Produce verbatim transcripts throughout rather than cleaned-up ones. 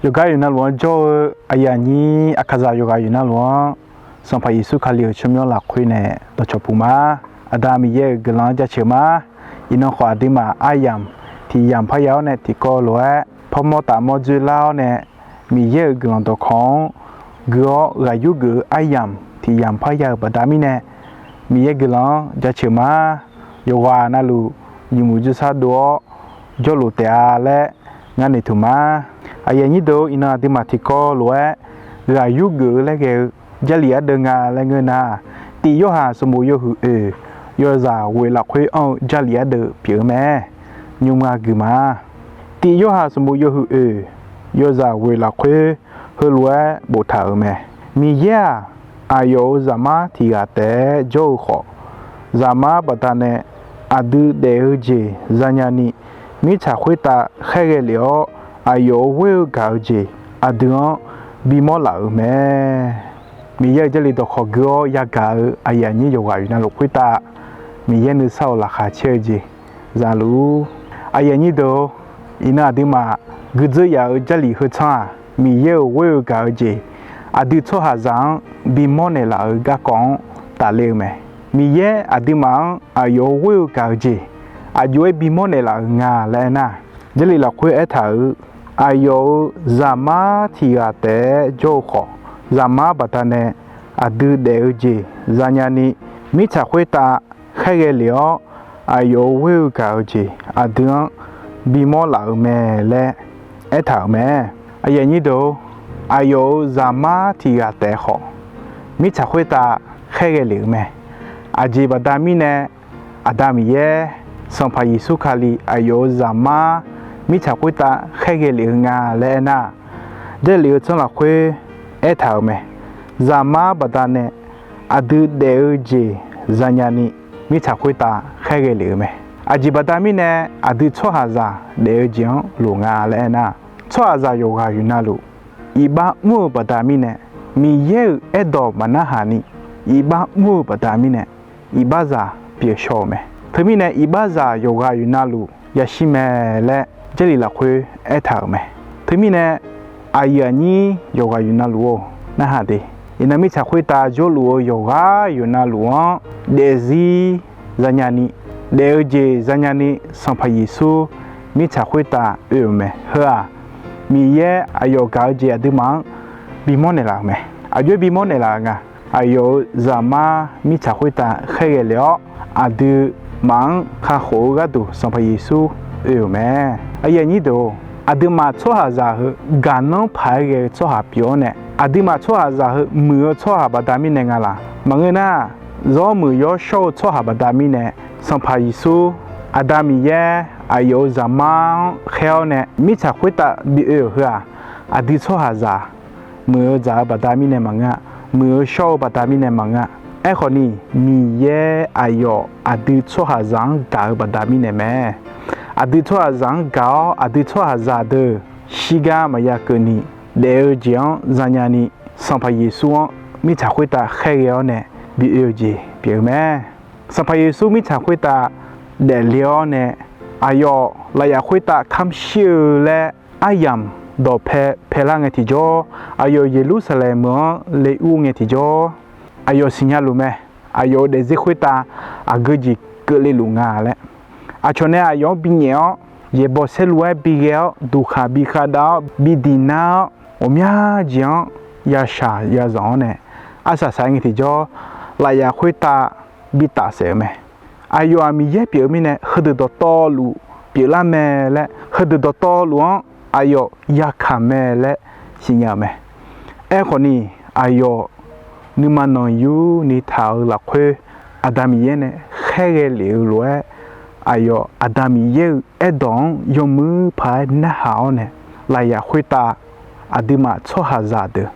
Yawqgar yawqnavluf-anr jawr-eu aqyuif aqnyir Aqkaqzaq yawqghaq yawqnavluf-anr, Sanqpaq Yeqsur Kali-euq tsawrmyanr lafkhoer nae dawqcawq puq ma. Aqda Miqyaer-euq guiqlanq-anr jaceuq ma. Iqnan khawf aqduimaf aryamq tiq yamq parya-awr nae tiqkawv lof-aer pawrmawr tafmawr dzoerlar-awr nae, Miqyaer-euq guiqlanq dawqkawq-anr gui-awr ghaq yurgeuf-eu aryamq tiq yamq parya-euq baqda mirnae, Miqyaer guiqlanq-anr jaceuq ma. Yawqghaq navluf nymq muiq dzoersar dov-awr jawrluf taef-a laer ngar noeqtmq ma. Aqyuif aqnyir deuq-or, iqnan aqduimaf tiqkawv lof-aer ghaq yurgeuf-eu laer ghae-eu Jarlif ardeuv nga laer ngeur nar, Tiv Yorhaq sanqbof yawhuiq oeq yawzaq ghoeq lafkhoer anr-eu Jarlif ardeuv pyeuf-eu mae. Nymrma guiq ma. Tiv Yorhaq sanqbof yawhuiq oeq yawzaq ghoeq lafkhoer heulof-aer boftaq-euq mae. Miqyaer-aq, aqyawf-euq Zaqmar tiq ghaq taef-aer jawr-eu khawf, Zaqmar baqdanae aqdui daef-eu jeq zanya ni, mirtsaq khoertav khaerghae lef-awr, aqyawf-euq ghoer-eu gaq-eu jeq aqdui-anr bimawr laf-euq mae. Miqyaer-euq Jarlif dawqkawq gui-awr yagaq-eu aqyuif aqnyir yawqghaq yawqnavluf khoertav, Miqyaer nuisar-euq laqkhaq caer-eu jeq zaluf-ur. Aqyuif aqnyir deuq-or, iqnan aqduimaf guidzeur yaf-eu Jarlif heu tsanr-aq, Miqyaer-euq ghoer-eu gaq-eu jeq aqdui tsawrhaqzaq-anr bimawr naeq laf-eu garkawv-anr tafler-eu mae. Miqyaer aqduimaf-anr aqyawf-euq ghoer-eu gaq-eu jeq aqjox-aer bimawr naeq laf-euq nga laer aernar, Jarlif lafkhoer aertaq-euq, aqyawf-euq Zaqmar tiq ghaq taef-aer jawr-eu khawf, Zaqmar baqdanae aqdui daef-eu jeq zanya ni, mirtsaq khoertav khaerghae lef-awr, aqyawf-euq ghoer-eu gaq-eu jeq aqdui-anr bimawr laf-euq mae laer aertaq-euq mae. Aqyuif aqnyir deuq-or, aqyawf-euq Zaqmar tiq ghaq taef khawf, mirtsaq khoertav khaerghae lef-euq mae. Aqjeq baqda mirnae, Aqda Miqyaer, Sanqpaq Yeqsur Kali aqyawf-euq Zaqmar mirtsaq khoertav khaerghae lef-eu nga laer aernar, Jarlif heu tsanr lafkhoer aertaq-euq mae. Zaqmar baqdanae aqdui daef-eu jeq zanya ni, mirtsaq khoertav khaerghae lef-eu mae. Aqjeq baqda mirnae aqdui tsawrhaqzaq daef-eu jeq-anr loq nga laer aernar, tsawrhaqzaq yawqghaq yawqnavluf iqbax mr-eu baqda mirnae, Miqyaer-euq aerdawq maqnarhaq ni iqbax mr-eu baqda mirnae, iqbaxzaq pyeuf shaw-euq mae. Teumirnae iqbaxzaq yawqghaq yawqnavluf yashir mae laer Jarlif lafkhoer aertaq-euq mae. Teumirnae aqyuif aqnyir yawqghaq yawqnavluf-or, narhaq de. Iqnan mirtsaq khoertav jawrluf-eu yawqghaq yawqnavluf-anr daefzir zanya ni, daef-eu jeq zanya ni, Sanqpaq Yeqsur mirtsaq khoertav oe-euq mae. Heu-aq, Miqyaer aqyawf gaq-eu jeq aqduimaf-anr bimawr naeqlaf-euq mae. Aqjox-aer bimawr naeqlaf-eu nga. Aqyawf-euq Zaqmar mirtsaq khoertav khaerghae lef-awr, aqduimaf-anr kakhof-eu gharduq Sanqpaq Yeqsur oe-euq mae. Aqyuif aqnyir deuq-or, aqduimaf tsawrhaqzaq heu gaqnanr paq-aer ghae-eu tsawrhaq pyeuf-awr nae, aqduimaf tsawrhaqzaq heu muiq-eu tsawrhaq baqda mirnae nga laq? Maqngeur nar, zawr muiq yawshawr-eu tsawrhaq baqda mirnae, Sanqpaq Yeqsur, Aqda Miqyaer, aqyawf-euq Zaqmar-anr khaer-awr nae mirtsaq khoertav bi oe-euq heu-aq, aqdui tsawrhaqzaq muiq-eu dzaq-eu baqda mirnae maqngeur-a. Muiq-eu shawr-eu baqda mirnae maqngeur-a. Aerkhawf ni, Miqyaer aqyawf aqdui tsawrhaqzaq-anr gaq-eu baqda mirnae mae. Aqdui tsawrhaqzaq-anr gaq-awr, aqdui tsawrhaqzaq deuq shirgar maqya keuvni, daef-eu jeq-anr zanya ni, Sanqpaq Yeqsur-anr mirtsaq khoertav khaerghae-awr nae bi oe-eu jeq pyeuf-eu mae. Sanqpaq Yeqsur mirtsaq khoertav daefle-awr nae, aqyawf lafyaf khoertav kamr shir-eu laer aryamq dawqpae paelar ngae tiqjawr, aqyawf Yeqlursaqlaeq meuq-anr le ur ngae tiqjawr, aqyawf siqnya luf mae. Aqyawf-euq daefzir khoertav aqgeu jeq keuvle luf nga laer. Aqcawq nae aqyawf-anr binyaef-awr, yaeqbawq saerlu-aer bighae-awr, duqkhaq bikhav dav-awr, bidiq nar-awr, ghawqmya jeq-anr yashaq yazanq-awr nae arsaq saq-aer ngae tiqjawr, lafyaf khoertav bitaf saef-euq mae. Aqyawf-aq Miqyaer pyeuf-eu mirnae heudeuq dawqtawvluf pyeuflar mae laer, heudeuq dawqtawvluf-anr aqyawf yakaq mae laer siqnya-euq mae. Aerkhawf ni, aqyawf nuima nanqyur ni taq-eu lafkhoer, Aqda Miqyaer nae khaerghae lef-eu lof-aer, aqyawf Aqda Miqyaer-euq aerdawq-anr yawmuiq paq-aer narhaq-awr nae, lafyaf khoertav aqduimaf tsawrhaqzaq deuq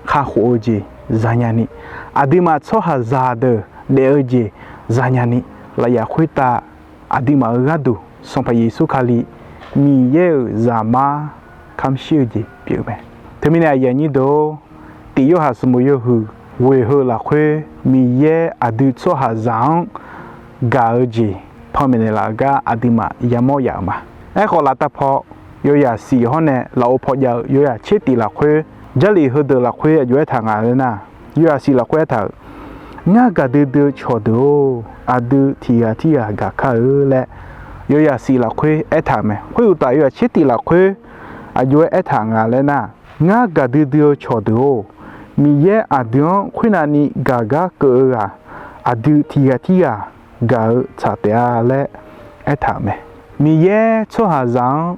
kakhof-eu jeq zanya ni, aqduimaf tsawrhaqzaq deuq daef-eu jeq zanya ni, lafyaf khoertav aqduimaf-euq gharduq Sanqpaq Yeqsur Kali Miqyaer-euq Zaqmar kamr shir-eu jeq pyeuf-eu mae. Teumirnae aqyuif aqnyir deuq-or, Tif Yorhaq smq bof yawhuiq ghoeq heu lafkhoer Miqyaer aqdui tsawrhaqzaq-anr gaq-eu jeq panmaeq naeqlaf-eu gar aqduimaf yamawr yaf-euq ma. Aerkhawf, laftav paw Yawyaq shif hawr nae lafov paw jav-eu yawyaq tser tif lafkhoer, Jarlif heudeuq lafkhoer aqjox aertaq nga laer nar, yawyaq shif lafkhoer aertaq-euq, Ngar gaqdui dui-eu cawqdeuq-or, aqdui tiqghaq tirghaq gaq kar-eu laer yawyaq shif lafkhoer aertaq-euq mae. Khoeruqtaf yawyaq tser tif lafkhoer aqjox-aer aertaq nga laer nar, Ngar gaqdui dui-eu cawqdeuq-or, Miqyaer aqdui-anr khoernav ni gaq gar keuv-eu ghaq, aqdui tiqghaq tirghaq gaq-eu tsaq taef-a laer aertaq-euq mae. Miqyaer tsawrhaqzaq-anr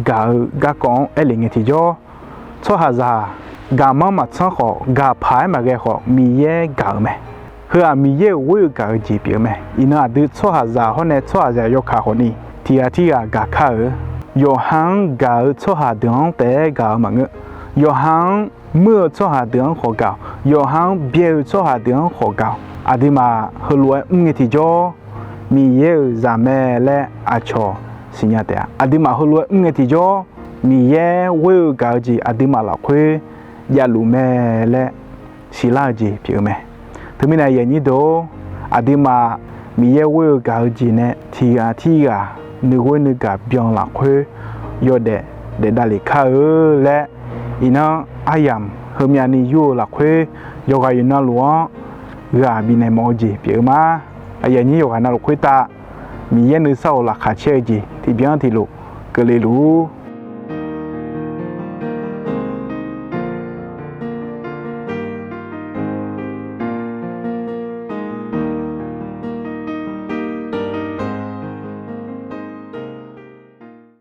gaq-eu garkawv-anr aerlef ngae tiqjawr, tsawrhaqzaq gaqmanr maqtsanr khawf, gaqpaq-aer maqghae khawf, Miqyaer gaq-euq mae. Heu-aq, Miqyaer-euq ghoer-eu gaq-eu jeq pyeuf-eu mae. Iqnan aqdui tsawrhaqzaq hawr nae tsawrhaqzaq yawkaq khawfni, tiqghaq tirghaq gaq kar-eu. Yawqha-anr gaq-eu tsawrhaq deuq-anr taef-aer gaq-eu maqngeur. Yawqha-anr muir-eu tsawrhaq deuq-anr khawf gaq-awq. Yawqha-anr byae-eu tsawrhaq deuq-anr khawf gaq-awq. Aqduimaf heulof-aer mr ngae tiqjawr, Miqyaer-euq zaq mae laer aqcawq siqnya taef-a. Aqduimaf heulof-aer mr ngae tiqjawr, Miqyaer ghoer-eu gaq-eu jeq aqduimaf lafkhoer javluf mae laer siqlar-eu jeq pyeuf-eu mae. Teumirnae aqyuif aqnyir deuq-or, aqduimaf Miqyaer ghoer-eu gaq-eu jeq nae tiqghaq tirghaq nuighoer nuigaq byan lafkhoer yawdaef daef davlef kar-eu laer, iqnan aryamq heumyavni yur-eu lafkhoer yawqghaq yawqnavluf-anr ghaq bifnaeq mawf-eu jeq pyeuf-eu ma. Aqyuif aqnyir yawqghaq navluf khoertav Miqyaer nuisar-euq laqkhaq caer-eu jeq tiqbyan tiqlof keuvle luf-ur.